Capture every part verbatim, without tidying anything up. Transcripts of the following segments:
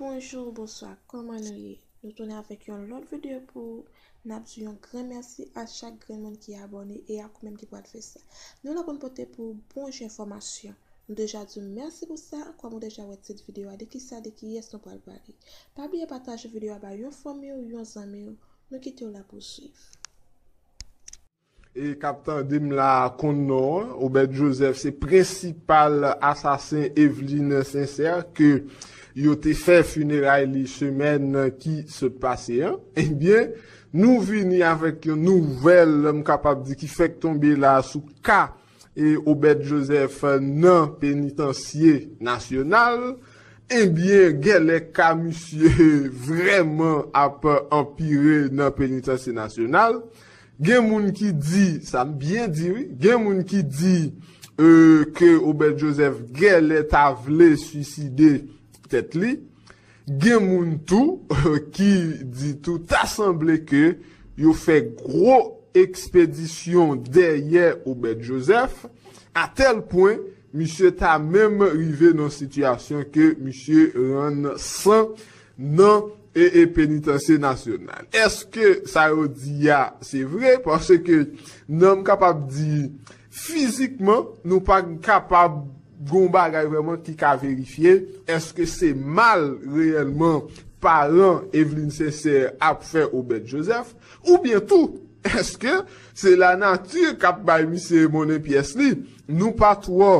Bonjou, bonswa, kòman nou ye? Nou tounen avèk yon lòt videyo pou w. N ap di yon gran mèsi a chak grenn moun ki abòne e ak ou menm ki pral fè sa. Nou la pou n pote pou w bon jan enfòmasyon. Nou deja di w mèsi pou sa, kòm ou deja wè tit videyo a, de kisa, de kiyès nou pral pale. Pa bliye pataje videyo a bay yon fanmi w, yon zanmi w. Nou kite w la pou w swiv. E k ap tande m la konn non an, Obed Joseph se prensipal asasen Eveline Sincère ke yo te fè fineray li semèn ki sot pase an. Ebyen, nou vini avèk yon nouvèl, m kapab di, ki fèk tonbe la sou ka e Obed Joseph nan penitansye nasyonal. Ebyen, genlè ka misye vrèman ap anpire nan penitansye nasyonal. Gen moun ki di, sa m byen di wi, gen moun ki di euh, ke Obed Joseph genlè ta vle swiside tèt li. Gen moun tou ki di tou ta sanble ke yo fè gwo ekspedisyon dèyè Obed Joseph, atèl pwen misye ta menm rive nan sitiyasyon ke misye rann san nan e, e penitansye nasyonal. Èske sa yo di a se vre? Paske nan m kapab di fizikman, nou pa kapab gon bagay vrèman ki ka verifye èske se mal reyèlman paran Eveline Sincère ap fè Obed Joseph, oubyen tou, èske se lanati k ap bay misye monnen pyès li? Nou pa twò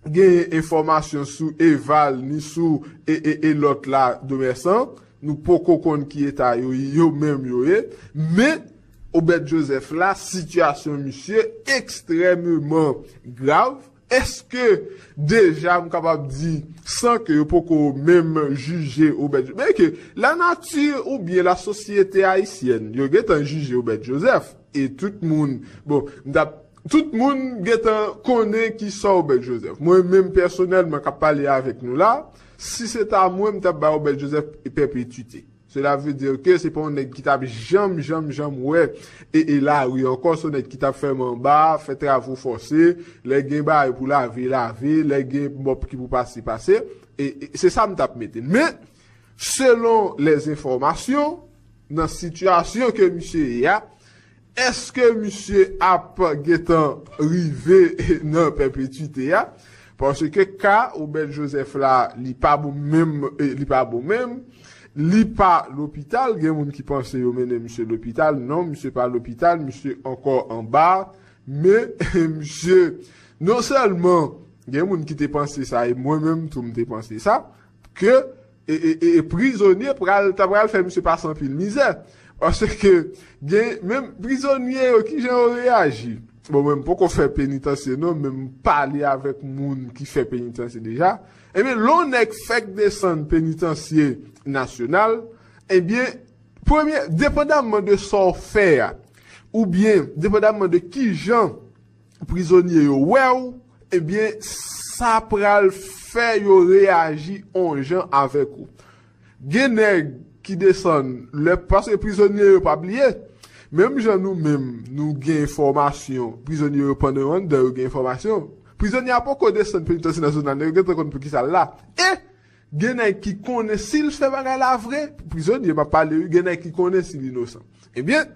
genyen enfòmasyon sou Eval ni sou e, e, e lòt la, Domersan. Nou poko konn ki eta yo, yo menm yo ye. Men, Obed Joseph la, sitiyasyon misye ekstrèmeman grav. Èske deja m kapab di, san ke yo poko menm jije Obed Joseph, men ke lanati oubyen lasosyete ayisyèn, yo gentan jije Obed Joseph, e tout moun, bon, m t ap, tout moun gentan konnen kisa Obed Joseph. Mwen menm pèsonèlman k ap pale avèk nou la, si se ta mwen, m t ap bay Obed Joseph pèpetwite. Cela veut dire que se pa yon nèg ki t ap janm, janm, janm wè e, e lari ankò. Se yon nèg ki t ap fè manba, fè travo fòse, lè gen bagay pou lave, lave, lè gen mòp ki pou pase, pase. E, e se sa m t ap mete. Men, selon lèzenfòmasyon, nan sitiyasyon ke misye ye a, èske misye ap gentan rive nan pèpetwite a? Paske ka Obed Joseph la, li pa bon menm, e, li pa bon menm. Li pa lopital, gen moun ki panse yo mennen misye lopital. Non, misye pa lopital, misye ankò anba. Men, misye, non sèlman, gen moun ki te panse sa, e mwen menm tou m te panse sa, ke e, e, e, e prizonye pral, ta pral fè misye pase anpil mizè. Paske gen, menm prizonye yo, kijan yo reyaji? Bon, mwen m poko fè penitansye non, men m pale avèk moun ki fè penitansye deja. Ebyen, lè yon nèg fèk desann penitansye nasyonal, ebyen, premye, depandamman de sa w fè a, oubyen depandamman de kijan prizonye yo wè w, ebyen, sa pral fè yo reyaji on jan avèk ou. Gen nèg ki desann lè, paske prizonye yo pa bliye, menm jan nou menm, nou gen enfòmasyon, prizonye yo pandan yo anndan yo gen enfòmasyon. Prizonye a poko desann penitansye nasyonal, nèg yo gentan konn poukisa l la. E gen nèg ki konnen si l fè bagay la vre, prizonye m ap pale wi, gen nèg ki konnen si l inosan. Ebyen,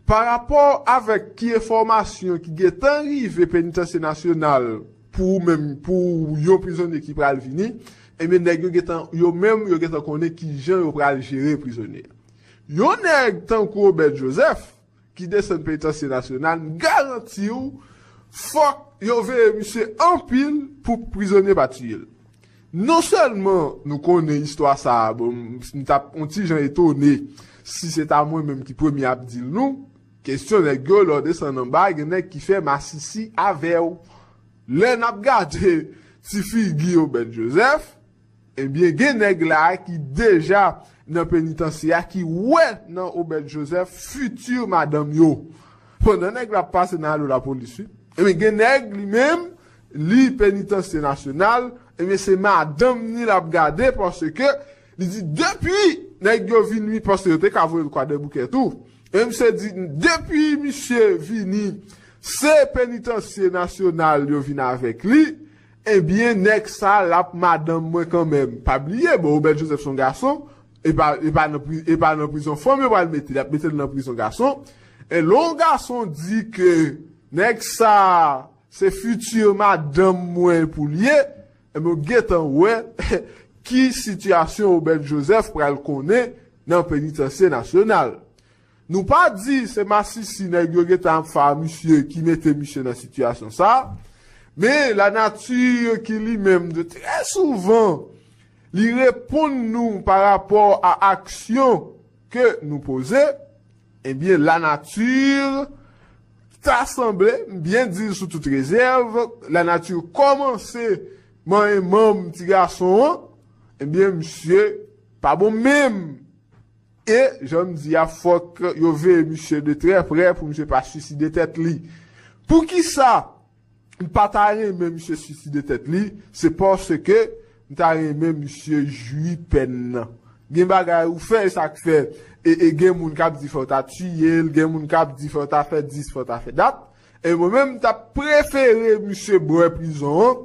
parapò avèk ki enfòmasyon ki gentan rive penitansye nasyonal pou ou menm, pou yon prizonye ki pral vini, ebyen, nèg yo gentan, yo menm, yo gentan konnen kijan yo pral jere prizonye a. Yon nèg tankou Obed Joseph, ki desann penitansye nasyonal, m garanti w, fòk yo veye misye anpil pou prizonye pa tiye l. Non sèlman nou konnen istwa sa a, bon, m, m t ap on ti jan etone si se ta mwen menm ki premye ap di l nou, kesyon nèg yo, lè w desann anba, gen nèg ki fè masisi avè w. Lè n ap gade ti figi Obed Joseph, ebyen, gen nèg la a ki deja nan penitansye a ki wè nan Obed Joseph fiti madanm yo. Pandan nèg la ap pase nan alo lapolis, wi. Ebyen, gen nèg li menm, li penitansye nasyonal, ebyen, se madanm ni l ap gade paske li di depi nèg yo vin, wi, paske yo te ka voye l Kwadèboukè tou. E misye di depi misye vini, se penitansye nasyonal yo vin avèk li, Ebyen, nèg sa l ap madanm mwen kanmenm. Pa bliye, bon, Obed Joseph se yon gason, e pa, e pa nan pri-, e pa nan prizon fanm yo pral mete l, y ap mete l nan prizon gason. E lè yon gason di ke nèg sa se fiti madanm mwen pou l ye, ebyen, w gentan wè ki sitiyasyon Obed Joseph pral konnen nan penitansye nasyonal. Nou pa di se masisi nèg yo gentan ap fè a misye ki mete misye nan sitiyasyon sa, men lanati ki li menm de trè souvan li reponn nou pa rapò a aksyon ke nou poze, ebyen lanati ta sanble, m byen di l sou tout rezèv, lanati kòmanse manyen manm ti gason an, ebyen misye pa bon menm. E, jan m di a, fòk yo veye misye de trè prè pou misye pa swiside tèt li. Poukisa m pa ta renmen misye swiside tèt li? Se paske m ta renmen misye jwi pèn nan. Gen bagay ou fè, e sa k fè, e, e gen moun k ap di fò w ta tiye l, gen moun k ap di fò w ta fè dis, fò w ta fè dat. E mwen menm, m t ap prefere misye bwè prizon an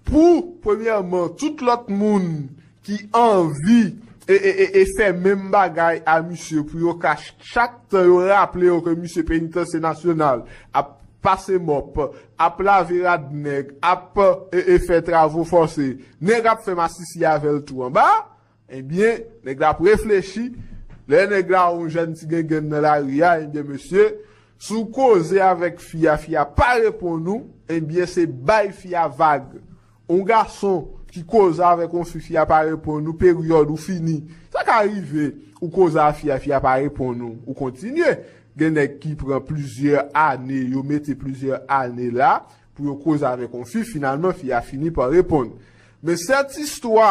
pou, premyèman, tout lòt moun ki anvi e, e, e, e fè menm bagay a misye, pou yo ka ch-, chak tan yo raple yo ke misye penitansye nasyonal ap pase mòp, ap lave rad nèg, ap e, e fè travo fòse, nèg ap fè masisi avè l tou anba, ebyen, nèg la ap reflechi. Lè nèg la yon jèn ti gengèn nan lari a, ebyen, mesye, si w koze avèk fi a, fi a pa reponn ou, ebyen, se bay fi a vag. Yon gason ki koze avèk yon fi, fi a pa reponn ou, peryòd ou fini. Sa ka rive, ou koze a fi a, fi a pa reponn ou, ou kontinye. Gen nèg ki pran plizyè ane, yo mete plizyè ane la pou yo koze avèk yon fi, finalman, fi a fini pa reponn. Men sèt istwa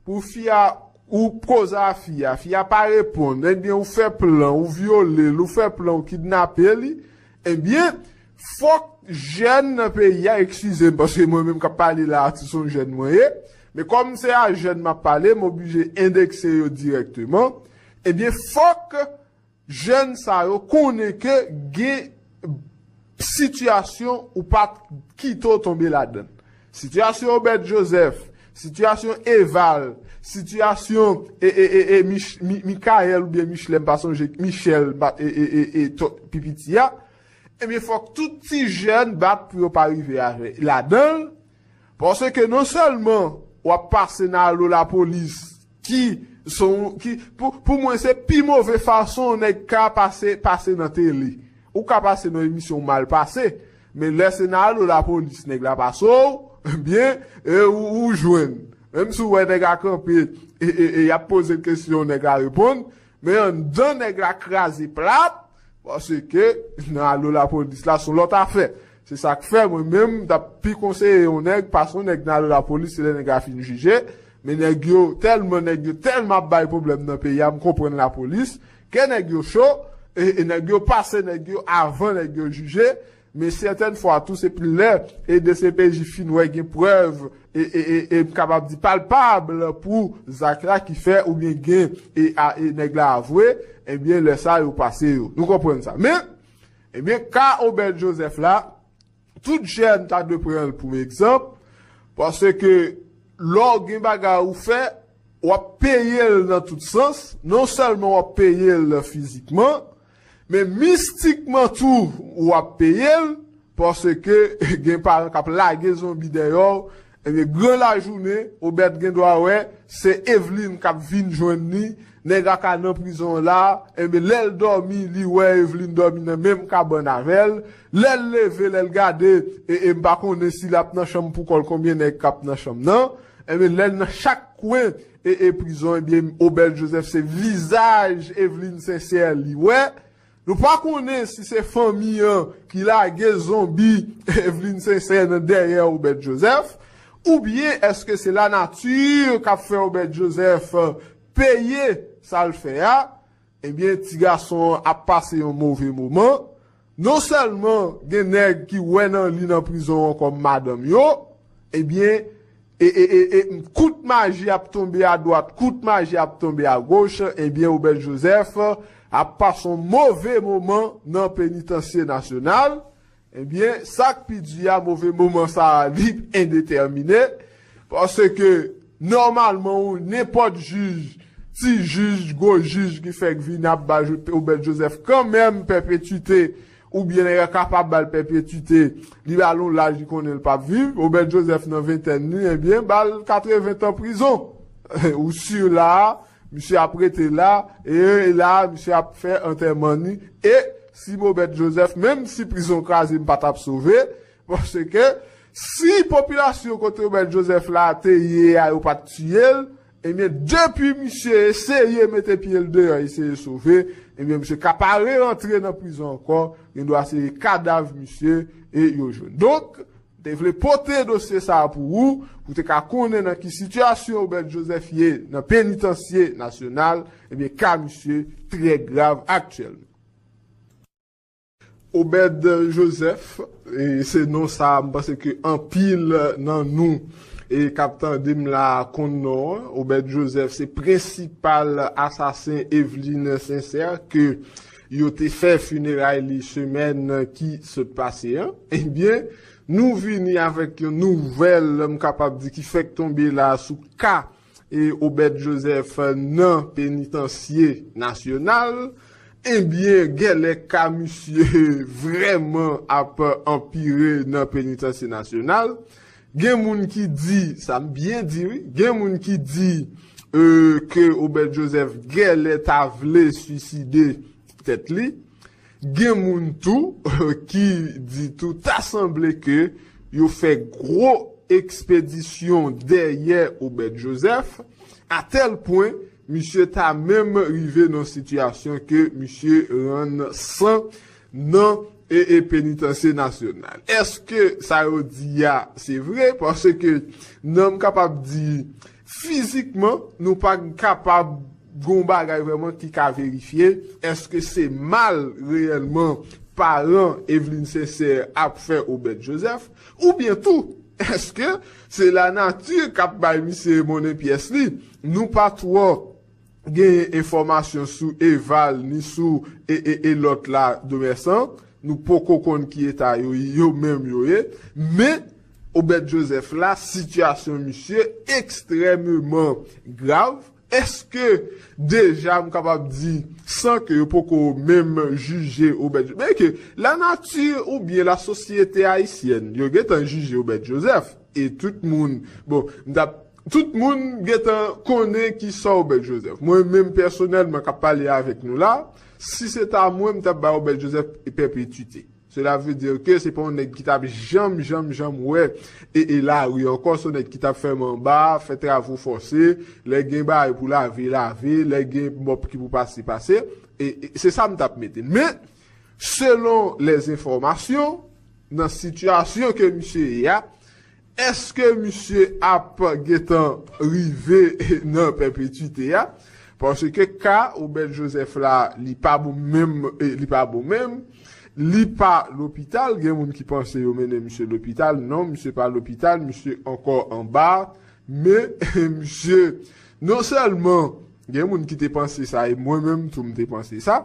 pou fi a, ou koze a fi a, fi a pa reponn, ebyen ou fè plan, ou vyole l, ou fè plan, ou kidnape li, ebyen, fòk jèn nan peyi a, eskize m, paske mwen menm k ap pale la a, se yon jèn mwen ye, men kòm se a jèn m ap pale, m oblije endekse yo dirèkteman, ebyen, fòk jèn sa yo konnen ke gen sitiyasyon ou pa t kite w tonbe ladan l. Sitiyasyon Obed Joseph, sitiyasyon Eval, sitiyasyon e, e, e, e, Mich-, Mi-, Mikayèl oubyen Michelin, m pa sonje, Michel, ba, e, e, e, e, to-, pi piti a, ebyen, fòk tout ti jèn bat pou yo pa rive avè, ladan l, paske non sèlman w ap pase nan alo lapolis, ki son, ki, pou, pou mwen, se pi move fason yon nèg ka pase, pase nan tele. Ou ka pase nan emisyon mal pase, men lè se nan alo lapolis, nèg la pase w, ebyen, e ou, ou jwenn. Menm si w wè nèg la kanpe, e, e, e y ap poze l kesyon, nèg la reponn, men anndan nèg la kraze plat, paske nan alo lapolis la, se yon lòt afè. Se sa k fè, mwen menm, m t ap pi konseye yon nèg, pase yon nèg nan alo lapolis, se lè nèg la fin jije. Men nèg yo, tèlman nèg yo, tèlman ap bay pwoblèm nan peyi a, m konprann lapolis, ke nèg yo cho, e, e nèg yo pase nèg yo avan nèg yo jije. Men sètèn fwa tou, se lè e D C P J fin wè gen prèv, e, e, e, e m kapab di palpab pou zak la ki fè oubyen gen, e, a, e nèg la avwe, ebyen, lè sa yo pase yo. Nou konprann sa. Men, ebyen, ka Obed Joseph la, tout jèn ta dwe pran l pou egzanp, paske lè w gen bagay ou fè, w ap peye l nan tout sans, non sèlman w ap peye l fizikman, men mistikman tou, w ap peye l, paske gen paran k ap lage zonbi dèyè w, ebyen, gran lajounen, Obed gen dwa wè, se Eveline k ap vin jwenn li, nèg la ka nan prizon la, ebyen, lè l dòmi, li wè Eveline dòmi nan menm kabann avè l, lè l leve, lè l gade, e, e m pa konnen si l ap nan chanm pou kò l, konbyen nèg k ap nan chanm nan, ebyen, lè l nan chak kwen, e, e prizon, ebyen, Obed Joseph se vizaj Eveline Sincère li wè. Nou pa konnen si se fanmi an ki lage zonbi Eveline Sincère nan dèyè Obed Joseph, oubyen èske se lanati k ap fè Obed Joseph peye sa l fè a, ebyen, ti gason an ap pase yon move moman. Non sèlman gen nèg ki wè nan li nan prizon an kòm madanm yo, ebyen, e, e, e, e, kout maji ap tonbe adwat, kout maji ap tonbe agoch, ebyen, Obed Joseph ap pase yon move moman nan penitansye nasyonal, Ebyen, sa k pi di a, move moman sa a, li endetèmine, paske nòmalman, ou, nenpòt jij, ti jij, gwo jij ki fèk vin ap ba Jo- Obed Joseph kanmenm pèpetite, oubyen nèg la kapab ba l pèpetite, li ba l yon laj li konnen l p ap viv, Obed Joseph nan ventèn li, ebyen, ba l katreven tan prizon. Ou si la a, misye ap rete la, e la a, misye ap fè antèman li, e si Obed Joseph, menm si prizon kraze, m pa t ap sove, paske si popilasyon kote Obed Joseph la te ye a, yo pa t tiye l, ebyen, depi misye eseye mete pye l deyò, eseye sove, ebyen, misye ka pa re-rantre nan prizon ankò, gendwa se kadav misye e yo jwenn. Donk, te vle pote dosye sa a pou ou, pou te ka konnen nan ki sitiyasyon Obed Joseph ye nan penitansye nasyonal, ebyen, ka misye trè grav aktyèlman. Obed Joseph, e se non sa a, m panse ke anpil nan nou e k ap tande m la konn non an. Obed Joseph se prensipal asasen Eveline Sincère ke yo te fè fineray li semèn ki sot pase an. Ebyen, nou vini avèk yon nouvèl, m kapab di, ki fèk tonbe la sou ka e Obed Joseph nan penitansye nasyonal, ebyen, genlè ka misye vrèman ap anpire nan penitansye nasyonal. Gen moun ki di, sa m byen di wi, gen moun ki di e, ke Obed Joseph genlè ta vle swiside tèt li. Gen moun tou ki di tou ta sanble ke yo fè gwo ekspedisyon dèyè Obed Joseph, atèl pwen misye ta menm rive nan sitiyasyon ke misye rann san nan e, e penitansye nasyonal. Èske sa yo di a se vre? Paske nan m kapab di fizikman, nou pa kapab gon bagay vrèman ki ka verifye. Èske se mal reyèlman paran Eveline Sincère ap fè Obed Joseph? Oubyen tou, èske se lanati k ap bay misye monnen pyès li? Nou pa twò genyen enfòmasyon sou Eval ni sou e, e, e lòt la, Domersan. Nou poko konn ki eta yo, yo menm yo ye. Men, Obed Joseph la, sitiyasyon misye ekstrèmeman grav. Èske deja m kapab di, san ke yo poko menm jije Obed Joseph, men ke lanati oubyen lasosyete ayisyèn, yo gentan jije Obed Joseph, e tout moun, bon, m t ap, tout moun gentan konnen ki sa Obed Joseph. Mwen menm pèsonèlman k ap pale avèk nou la, si se ta mwen, m t ap bay Obed Joseph pèpetite. Cela veut dire que se pa yon nèg ki t ap janm, janm, janm wè e, e lari ankò, se yon nèg ki t ap fè manba, fè travo fòse, lè gen bagay pou lave, lave, lè gen mòp ki pou pase, pase. E, e se sa m t ap mete. Men, selon lèzenfòmasyon, nan sitiyasyon ke misye ye a, èske misye ap gentan rive nan pèpetwite a? Paske ka Obed Joseph la, li pa bon menm, e, li pa bon menm. Li pa lopital, gen moun ki panse yo mennen misye lopital. Non, misye pa lopital, misye ankò anba. Men, misye, non sèlman, gen moun ki te panse sa, e mwen menm tou, m te panse sa,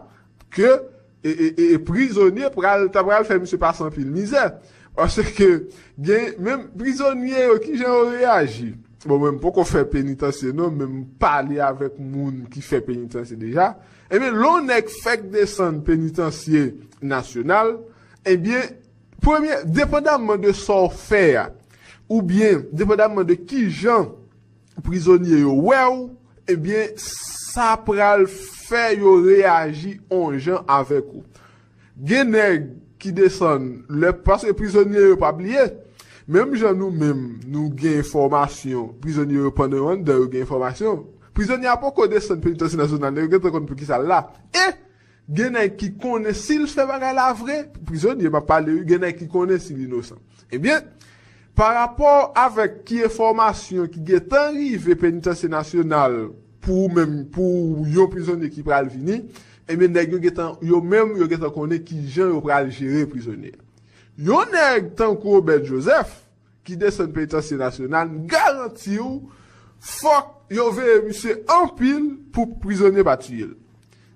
ke e, e, e, e prizonye pral, ta pral fè misye pase anpil mizè. Paske gen, menm prizonye yo, kijan yo reyaji? Bon, mwen, m poko fè penitansye, non, men m pale avèk moun ki fè penitansye deja. Ebyen, lè yon nèg fèk desann penitansye nasyonal, ebyen, premye, depandamman de sa w fè a, oubyen depandamman de kijan prizonye yo wè w, ebyen, sa pral fè yo reyaji on jan avèk ou. Gen nèg ki desann, lè, paske prizonye yo pa bliye, menm jan nou menm, nou gen enfòmasyon, prizonye yo pandan yo anndan, yo gen enfòmasyon. Prizonye a poko desann penitansye nasyonal, nèg yo gentan konn poukisa l la. E gen nèg ki konnen si l fè bagay la vre, prizonye m ap pale wi, gen nèg ki konnen si l inosan. Ebyen, parapò avèk ki enfòmasyon ki gentan rive penitansye nasyonal pou ou menm, pou yon prizonye ki pral vini, ebyen, nèg yo gentan, yo menm, yo gentan konnen kijan yo pral jere prizonye. Yon nèg tankou Obed Joseph, ki desann penitansye nasyonal, m garanti w, fòk yo veye misye anpil pou prizonye pa tiye l.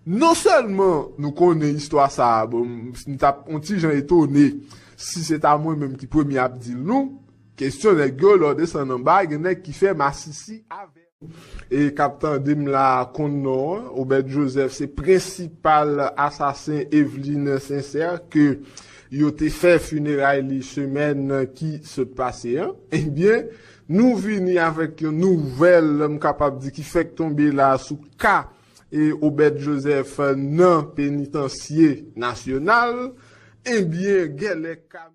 Non sèlman nou konnen istwa sa a, bon, m t ap yon ti jan etone si se ta mwen menm ki premye ap di l nou, kesyon nèg yo, lè w desann anba, gen nèg ki fè masisi avè w. E k ap tande m la konn non an, Obed Joseph se prensipal asasen Eveline Sincère ke yo te fè fineray li semèn ki sot pase an. Ebyen, nou vini avèk yon nouvèl, m kapab di, ki fèk tonbe la sou ka e Obed Joseph nan penitansye nasyonal. Ebyen, gèlè ka